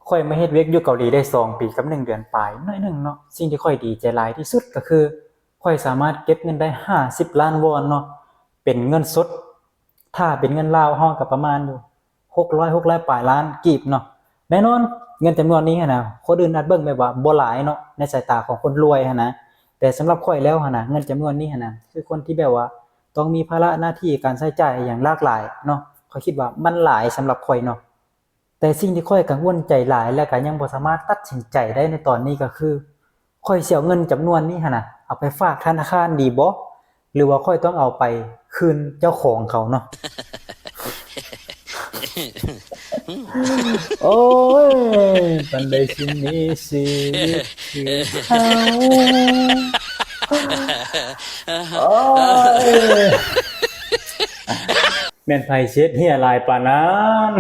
ຂ້ອຍມາເຮັດວຽກຢູ່ເກົາຫຼີໄດ້ສອງປີກັບໜຶ່ງເດືອນປາຍໜ້ອຍໜຶ່ງເນາະ. ສິ່ງທີ່ຂ້ອຍດີໃຈຫຼາຍທີ່ສຸດກໍຄື ຂ້ອຍສາມາດເກັບເງິນໄດ້ຫ້າສິບລ້ານວອນເນາະ ເປັນເງິນສົດ ຖ້າເປັນເງິນລາວເຮົາກໍປະມານຢູ່ຫົກຮ້ອຍ ຫົກຮ້ອຍປາຍລ້ານກີບເນາະ. ແນ່ນອນ ເງິນຈຳນວນນີ້ຫັ້ນນະ ຄົນອື່ນອາດເບິ່ງແບບວ່າບໍ່ຫຼາຍເນາະ ໃນສາຍຕາຂອງຄົນລວຍຫັ້ນນະ, ແຕ່ສຳລັບຂ້ອຍແລ້ວຫັ້ນນະ ເງິນຈຳນວນນີ້ຫັ້ນນະ ຄືຄົນທີ່ແບບວ່າຕ້ອງມີພາລະໜ້າທີ່ການໃຊ້ຈ່າຍອີ່ຫຍັງຫຼາກຫຼາຍເນາະ, ຂ້ອຍຄິດວ່າມັນຫຼາຍສຳລັບຂ້ອຍເນາະ. ແຕ່ສິ່ງທີ່ຂ້ອຍກັງວົນໃຈຫຼາຍ ແລະ ກໍຍັງບໍ່ສາມາດຕັດສິນໃຈໄດ້ໃນຕອນນີ້ກໍຄື ຂ້ອຍຊິເອົາເງິນຈຳນວນນີ້ຫັ້ນນະ ເອົາໄປຝາກທະນາຄານດີບໍ່ ຫຼືວ່າຂ້ອຍຕ້ອງເອົາໄປຄືນເຈົ້າຂອງເຂົາເນາະ? ໂອ້ຍ ປານໃດຊິມີຊີວິດຄືເຮົາ ໂອ້ຍ ແມ່ນໃຜຊິເຮັດເຮ້ຍຫຼາຍປານນັ້ນ?